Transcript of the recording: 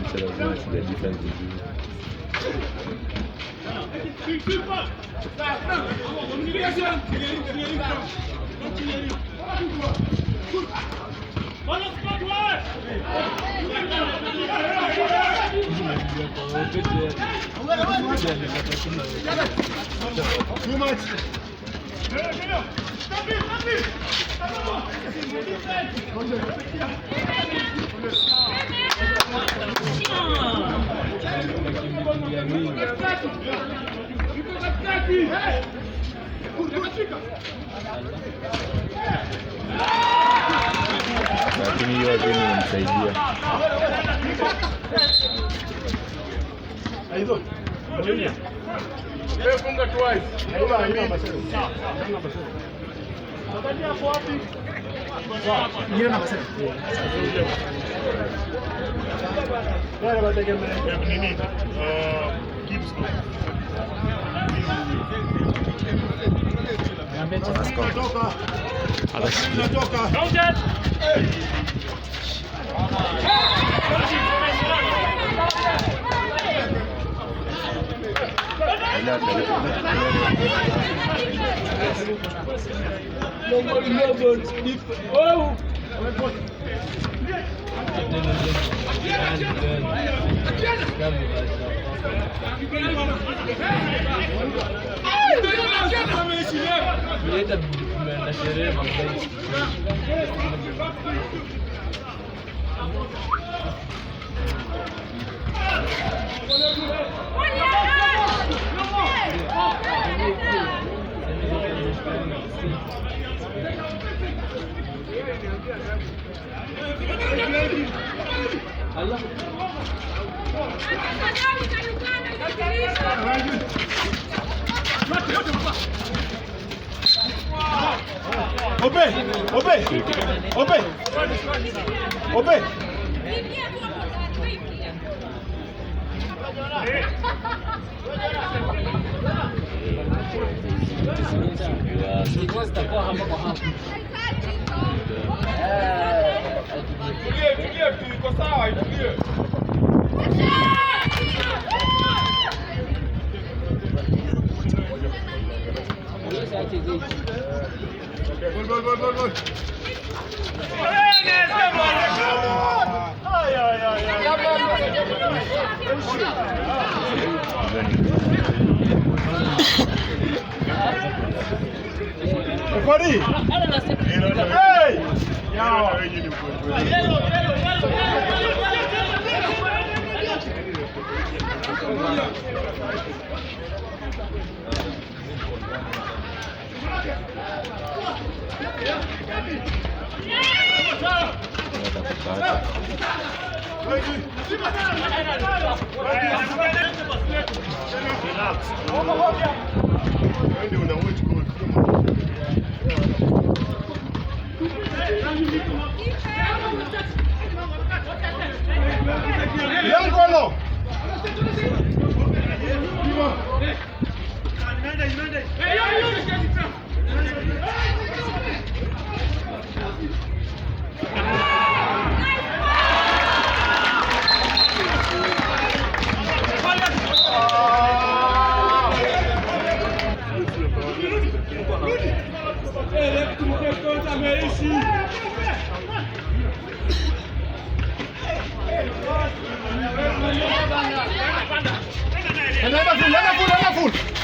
Mse lazima tuja defense vizuri. Too much. Lakini hiyo game imemsaidia. Funga twice. Nini? Gibbs. Natoka. Ope, ope, ope, ope. Tulie, tulie tu, iko sawa, itulie. Gol, gol, gol, gol, gol. Referee. Hey! Yawa. Watakupata. Wewe una watch goal. Ya mkono. Enda full, enda full, enda full.